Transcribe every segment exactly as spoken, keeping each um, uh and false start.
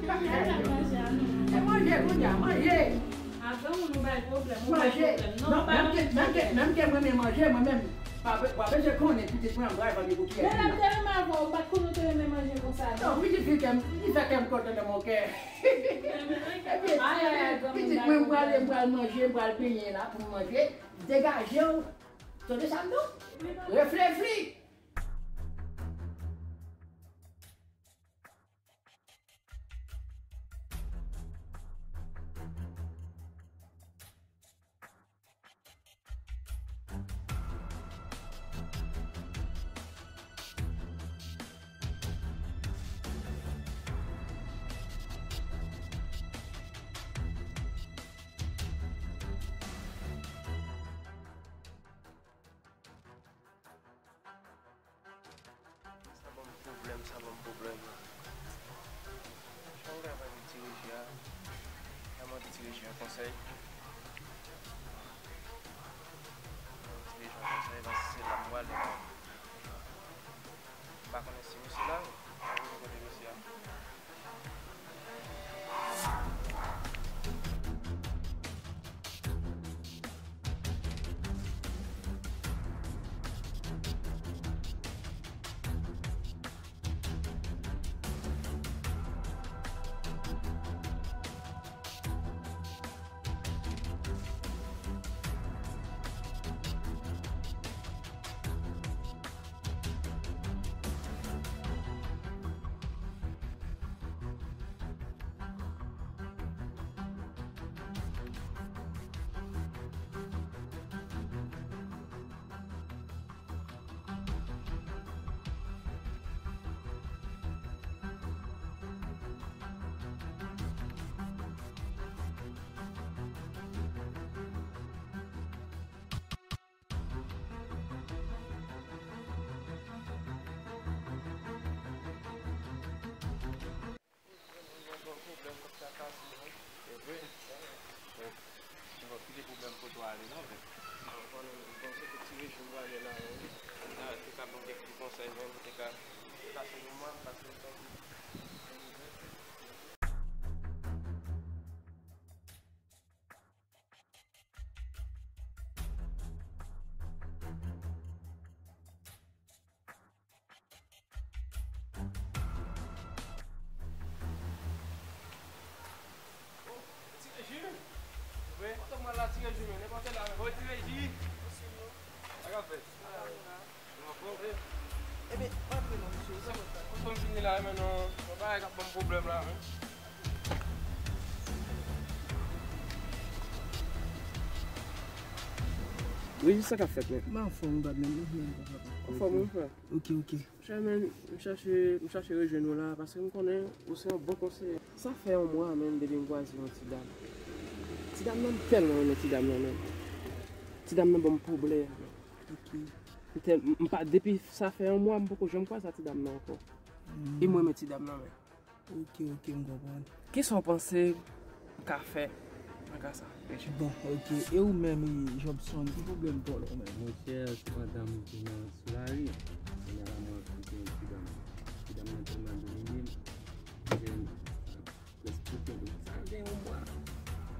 Manje, manje, manje. Apre moun ou bay pwoblèm, ou bay pwoblèm. Non, ou bay pwoblèm. Menm ke, menm ke mwen renmen manje, mwen menm, pa, pa bezwen konnen pitit mwen, mwen bay pou kiyès. Men lè m te renmen avè w, ou pa t konnen w te renmen manje konsa, non. Non, pitit fi kè m, pitit fè kè m kontan nan mon kè. Epi, pitit mwen, m pral, m pral manje, m pral benyen la pou m manje. Degaje w. Tande sa m di w? Reflefli. Sa ban m pwoblèm, sa ban m pwoblèm. Jan m ka fè pou Ti Reji a, m ka mande Ti Reji yon konsèy. Mande Ti Reji yon konsèy, paske se la m prale. M pa konnen si misye la, m pa konnen kote misye a. Mwen gen yon pwoblèm k ap trakase m, wi. Se vre? Bon, m ap kite pwoblèm kote w ale non, men. Mwen konnen, m panse ke Ti Reji m prale la, wi. Sa te ka ban m kèk ti konsèy, men, m te ka pase yon mwa, m pase yon tan. Ti Reji! Wi. Kote mwen la, Ti Reji, men? Nenpòt la, men. Wi, Ti Reji! Sa k ap fèt? Sa va, wi. Ebyen, antre non, mesye. Sa mwen fè? Kontan m vini la, men non, yon bagay k ap ban m pwoblèm la, men. Reji, sa k ap fèt, men? M anfòm, ou gad menm, ou menm, papa. Anfòm, wi, frè. Ok, ok. Frè, men, m chache, m chache rejwenn ou la, paske m konnen ou se yon bon konseye. Sa fè yon mwa, men, depi m kwaze yon ti dam. Ti dam nan, m tèlman renmen ti dam nan, men. Ti dam nan ban m pwoblèm. Ok. M tèl-, m pa, depi sa fè yon mwa, m poko janm kwaze a ti dam nan ankò. Hmm. E mwen, men ti dam nan, men. Ok, ok, m konprann. Kisa w panse m ka fè nan ka sa? Bon, ok. E ou menm, e, Jobson, ki pwoblèm pa w la, ou menm? Monchè, se pandan m te nan, sou lari, kounye a la, mwen rankontre yon ti dam. Ti dam nan tèlman domine m, gen, prèske okenn, sa gen yon mwa.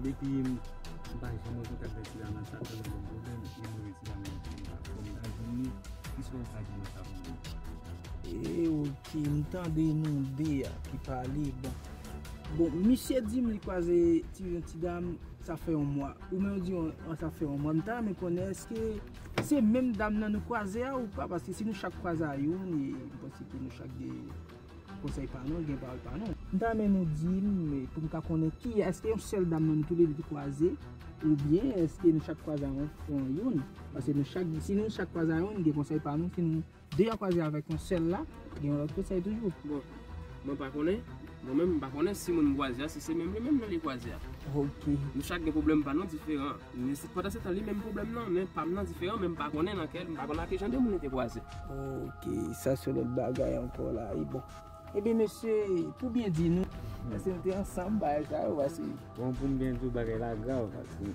Depi m, m pa janm an kontak avèk ti dam nan, sa tèlman ban m pwoblèm, e mwen, ti dam nan, m pa, m pa jwenn li. Kisa w ka di nan sa pou mwen? E, ok, m tande nou de a ki pale. Bon. Bon, misye di m li kwaze ti, yon ti dam, sa fè yon mwa. Ou menm w di yon, an, sa fè yon mwa. M ta renmen konnen, èske se menm dam nan nou kwaze a ou pa? Paske si nou chak kwaze a youn, e m panse ke nou chak gen konsèy pa nou, gen pawòl pa nou. M ta renmen nou di m, pou m ka konnen ki, èske yon sèl dam nan nou toulède te kwaze, oubyen èske nou chak kwaze a yon, yon, youn? Paske nou chak, si nou chak kwaze a youn, gen konsèy pa nou, si nou de a kwaze avèk yon sèl la, gen yon lòt konsèy toujou. Bon, mwen pa konnen, mwen menm m pa konnen si moun m kwaze a, si se menm li menm nan li kwaze a. Ok. Nou chak gen pwoblèm pa nou diferan. Men se, pandan se tan, li menm pwoblèm nan, men pa m nan diferan, men m pa konnen nan kèl, m pa konnen ak ki jan de moun li te kwaze. Ok, sa se lòt bagay ankò la, e bon. Ebyen, mesye, pou byen di nou, paske nou te ansanm, bagay sa yo, paske. Bon, pou m byen di w, bagay la grav, paske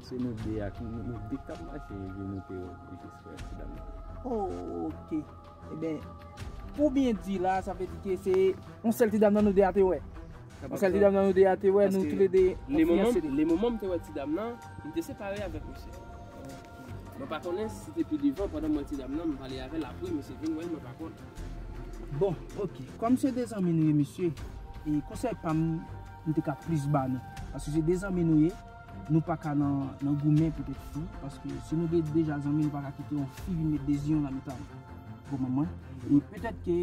se nou de a ki, nou, nou de k t ap mache, epi nou te wè jis frè ti dam nan. Oh, ok. Ebyen, pou byen di la, sa vle di ke se yon sèl ti dam nan nou de a te wè. Yon sèl ti dam nan nou de a te wè, nou tou le de, nou fiyanse. Paske le moman m te wè ti dam nan, m te separe avèk misye. Mwen pa konnen si se te pi devan, pandan m wè ti dam nan, m pale avè l, apre misye vin wè l, mwen pa konn. Bon, oke. Kòm se de zanmi nou ye, mesye, e konsèy pa m, m te ka plis ba nou. Paske se de zanmi nou ye, nou pa ka nan, nan goumen poutèt fi, paske si nou de, deja zanmi, nou pa ka kite yon fi vin met de ziyon nan mitan nou. Konprann mwen? E petèt ke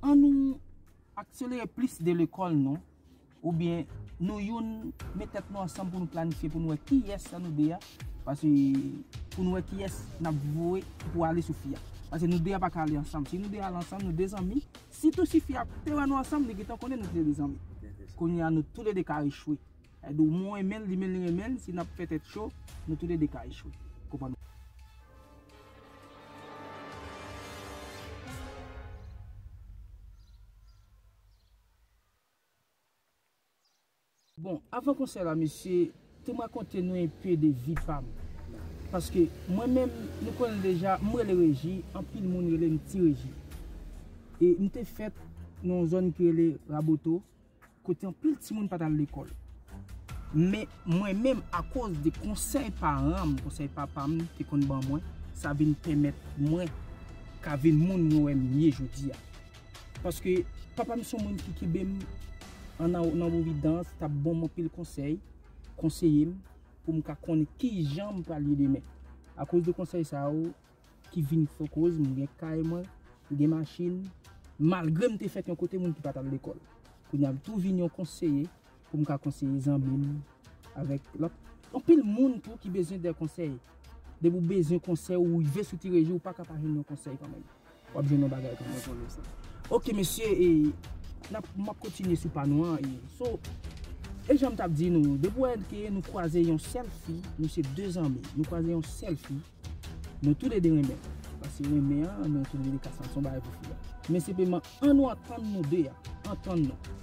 an nou akselere plis de lekòl nou, oubyen nou youn met tèt nou ansanm pou nou planifye, pou nou wè kiyès nan nou de a, paske pou nou wè kiyès n ap voye pou ale sou fi a. Paske nou de a pa ka ale ansanm. Si nou de a ale ansanm, nou de zanmi. Sitou si fi a te wè nou ansanm, li gentan konnen nou te de zanmi. Kounye a, nou tou le de ka echwe. Sa vle di, ou mwen renmen l, li menm li renmen l, si n ap fè tèt cho, nou tou le de ka echwe. Konprann? Bon, avan konsèy la, mesye, te m rakonte nou enpe de vi pa m. Paske mwen menm, nou konnen l deja, m rele Reji, anpil moun rele m Ti Reji. E m te fèt nan yon zòn ki rele Raboto, kote anpil timoun pa t al lekòl. Men mwen menm, akoz de konsèy paran m, konsèy papa m te konn ban mwen, sa vin pèmèt mwen ka vin moun mwen wè m ye jodi a. Paske papa m se yon moun ki kenbe m an, nan, nan Pwovidans, t ap ban m anpil konsèy, konseye m pou m ka konnen kijan m pral ye demen. Akoz de konsèy sa yo ki vin fè koz, m gen kay mwen, m gen machin, malgre m te fèt yon kote moun ki pa t al lekòl. Kounye a m tou vin yon konseye pou m ka konseye zanmi m avèk lòt. Anpil moun tou ki bezwen de konsèy. Depi w bezwen konsèy, ou rive sou Ti Reji, ou pa ka pa jwenn yon konsèy kanmenm. W ap jwenn yon bagay kanmenm. Mwen konnen sa. Oke, mesye, e, n ap, m ap kontinye sou pa nou an. E, so, e jan m t ap di nou, depi w wè ke nou kwaze yon sèl fi, nou se de zanmi, nou kwaze yon sèl fi, nou tou le de renmen. Paske renmen an, nou tou le de ka santi yon bagay pou fi a. Men senpleman, an nou antann nou de a, antann nou.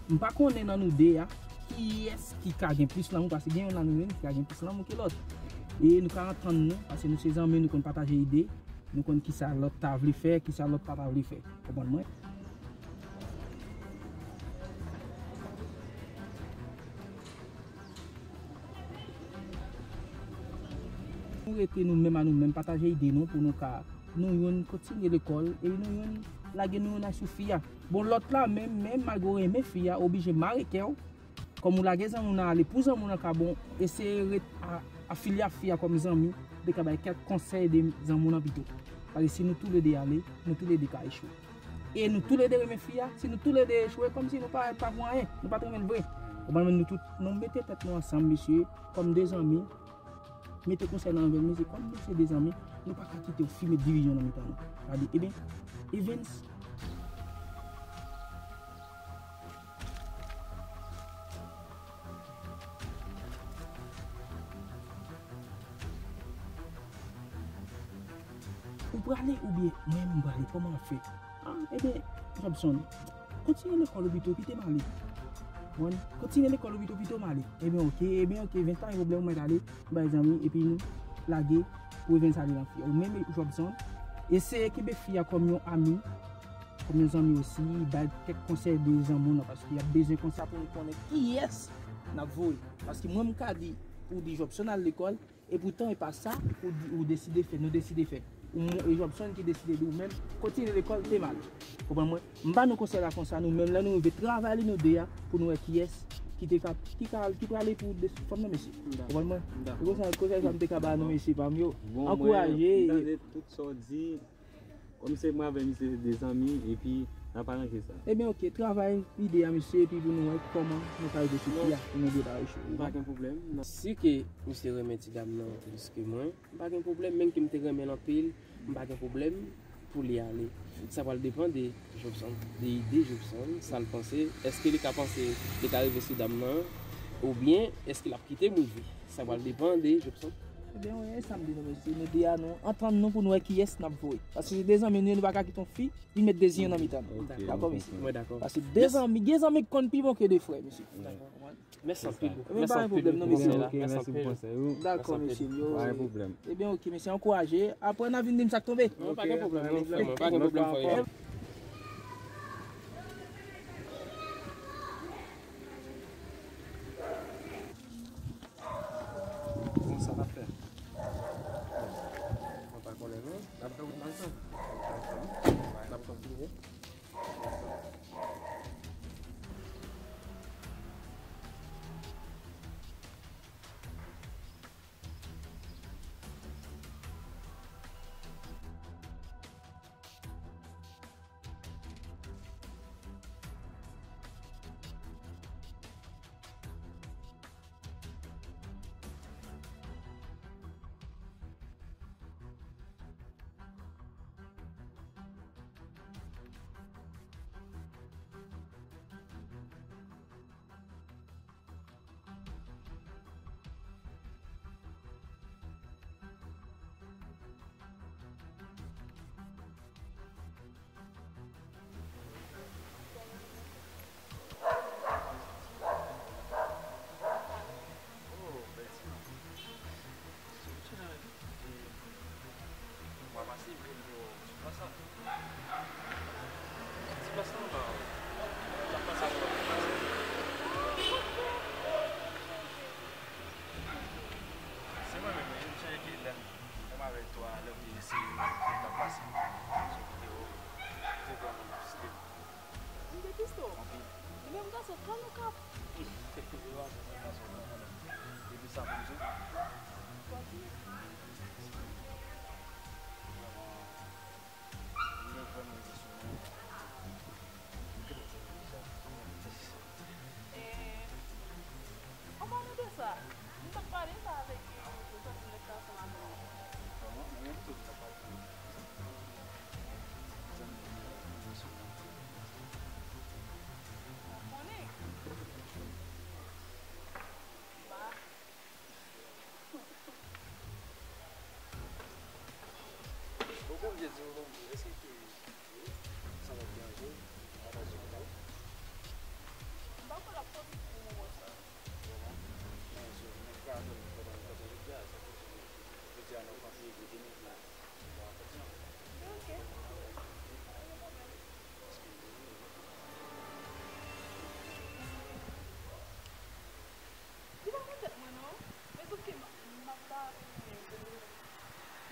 M pa konnen nan nou de a, kiyès ki ka gen plis lanmou, paske gen youn nan nou menm ki ka gen plis lanmou ke lòt. E nou ka antann nou, paske nou se zanmi, nou konn pataje ide, nou konn kisa lòt ta vle fè, kisa lòt pa ta vle fè. Konprann mwen? Nou rete nou menm a nou menm, pataje ide nou pou nou ka, nou youn kontinye lekòl, e nou youn lage nou youn al sou fi a. Bon, lòt la menm, menm malgre w renmen fi a, oblije mare kè w. Kòm ou lage zanmi w nan ale pou zanmi w nan ka bon, eseye ret a, afilye a fi a kòm zanmi, ou te ka bay kèk konsèy de zanmi w nan pito. Paske si nou tou le de ale, nou tou le de ka echwe. E nou tou le de renmen fi a, si nou tou le de echwe, kòmsi nou pa, pa pou anyen, nou pa t renmen l vre. Konprann mwen, nou tout, nou mete tèt nou ansanm, mesye, kòm de zanmi, mete konsèy nan anvè nou, se kòm nou se de zanmi, nou pa ka kite yon fi met divizyon nan mitan nou. Gade, ebyen, Evens, ou prale oubyen mwen m prale, kòman n ap fè? Ah, ebyen, Jobson, kontinye lekòl ou pito, kite m ale. Bon, kontinye lekòl ou pito, pito m ale. Ebyen, oke, ebyen, oke, Evens, pa gen pwoblèm, ou mèt ale, bay zanmi, epi nou lage pou Evens ale nan fi a. Ou menm, Jobson, eseye kenbe fi a kòm yon ami, kòm yon zanmi osi, bay kèk konsèy de zanmi w nan, paske y ap bezwen konsa pou nou konnen kiyès n ap voye. Paske mwen, m ka di, pou di Jobson al lekòl, e poutan, e pa sa, ou di, ou deside fè, nou deside fè. Ou, e Jobson ki deside di ou menm, kontinye lekòl, te mal. Konprann mwen? M ba nou konsèy la konsa, nou menm, lè nou rive travay li nou de a, pou nou wè kiyès ki te ka, ki ka, ki prale pou de fanm nan, mesye. Konprann mwen? E konsa, konsèy sa m te ka ba nou, mesye pa m yo. Ankouraje. Bon, mwen, m tande tout sa w di. Kòm se mwen avè misye se de zanmi, epi n ap aranje sa. Ebyen, oke, travay ide a, mesye, epi pou nou wè kòman nou ka rive sou fi a, pou nou de pa echwe. Non, pa gen pwoblèm, non. Si ke misye renmen ti dam nan plis ke mwen, m pa gen pwoblèm, menm ke m te renmen l anpil, m pa gen pwoblèm pou li ale. Sa pral depann de Jobson, de ide Jobson, sa l panse. Èske li ka panse li ka rive sou dam nan, oubyen èske l ap kite m rive? Sa pral depann de Jobson. Ebyen, wi, e sa m di nou, mesye. Nou de a nou antann nou pou nou wè kiyès n ap voye. Paske de zanmi nou ye, nou pa ka kite yon fi vin met de ziyon nan mitan nou. Dakò, mesye. Mwen dakò. Paske de zanmi, gen zanmi k konn pi bon ke de frè, mesye. Dakò, konprann? Mèsi anpil pou konsèy la. Mèsi anpil pou konsèy ou. Dakò, mesye. Pa gen pwoblèm. Ebyen, oke, mesye, ankouraje. Apre, n a vin di m sa k tonbe. Non, pa gen pwoblèm, non, frè mwen. Pa gen pwoblèm, frè. Sa n ap fè? Mwen pa konnen non. N ap fè wout la ansanm. N ap kontinye. Oh, bèl ti nonm. Sou ti nèg, e, w a pase, e, yo, ti plas la. Ti plas la, w a, ti plas la, w a pase. Se mwen menm, wi, m chanje ki lè. Menm avèk twa, lè m vin isi, m t ap pase. Sou videyo, te vrèman depiste. M depiste w? Anpil. Li menm gason, tan nou kap. Li pa sou sa, sa, sa. Depi sa pou m di w. Kontinye. Vrèman, li vrèman rive sou mwen. Gade sa deja. E, anpalan de sa, m t ap pale sa avèk, e, zanmi m nan ki ansanm avè m nan. Kòman? Mwen menm tou, m t ap pale. Zanmi m nan ki ansanm avè m. Konnen. Ba. Ou konn byen di, ou konn byen, èske ke sa va deranje w? Pataje avè w. M pa kwè l ap posib pou moman sa. Vrèman? Men, se, men, ka atann, atann, atann, jodi a, sa posib. Jodi a, nou panse, epi demen, epi, bon, atann, non. Ok. Pa gen pwoblèm. Paske, Li pa nan tèt mwen non. Men tout ke m, m ap ta,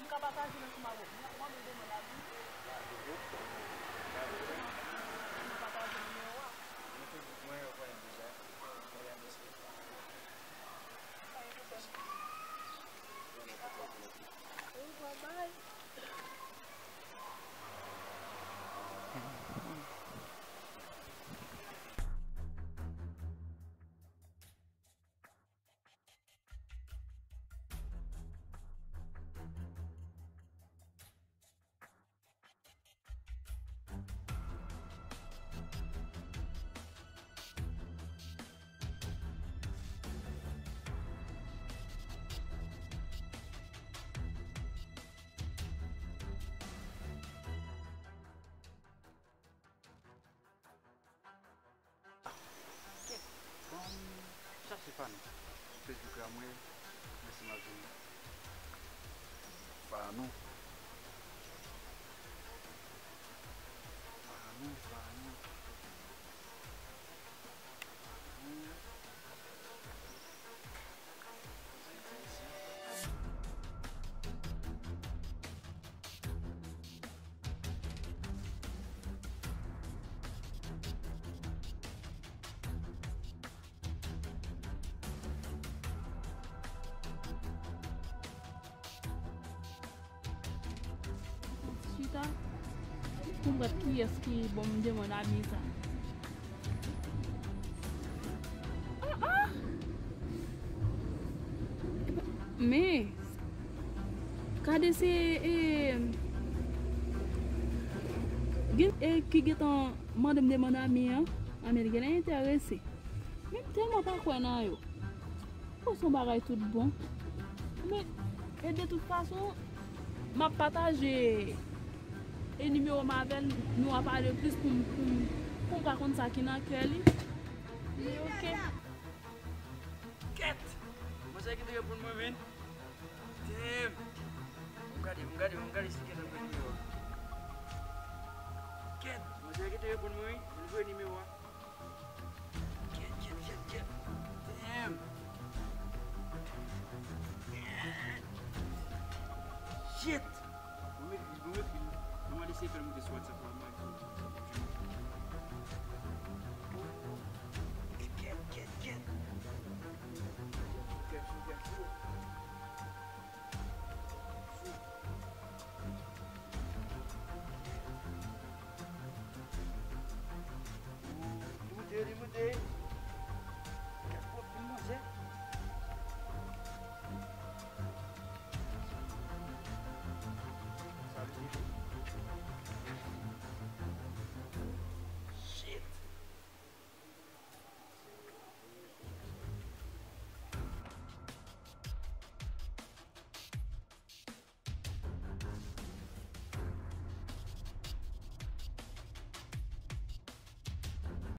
m ka pataje l ansanm avè w. M ap mande w demen la, wi. M ap pataje nimewo a. Mwen, mwen konnen deja. Mwen realize. Pa gen pwoblèm. Dakò. Au revoir, bye. Kèt, ban m chache Fanou. Facebook la mwen, mèsi m ap vini. Fanou. Fanou, Fanou. Fanou. Chita pou m wè kiyès ki ban m demann Ami sa. Ah, ah! Men, gade se, e, gen, e, ki gentan mande m demann Ami an. Ami an genlè enterese. Men m tèlman pa kwè nan yo. Bon, se yon bagay tout bon. Men, e de tout fason, m ap pataje e nimewo m avè l, nou a pale plis pou m, pou m, pou m ka konn sa ki nan kè li. Li oke. Kèt! Manzè ki te reponn mwen, men. Damn! M gade, m gade, m gade si genlè m voye nimewo a. Kèt! Manzè ki te reponn mwen, wi. M voye nimewo a. Kèt, kèt, kèt, kèt. Damn. Shit! Mwen met, mwen met, mwen eseye fè l moute sou WhatsApp la, mwen.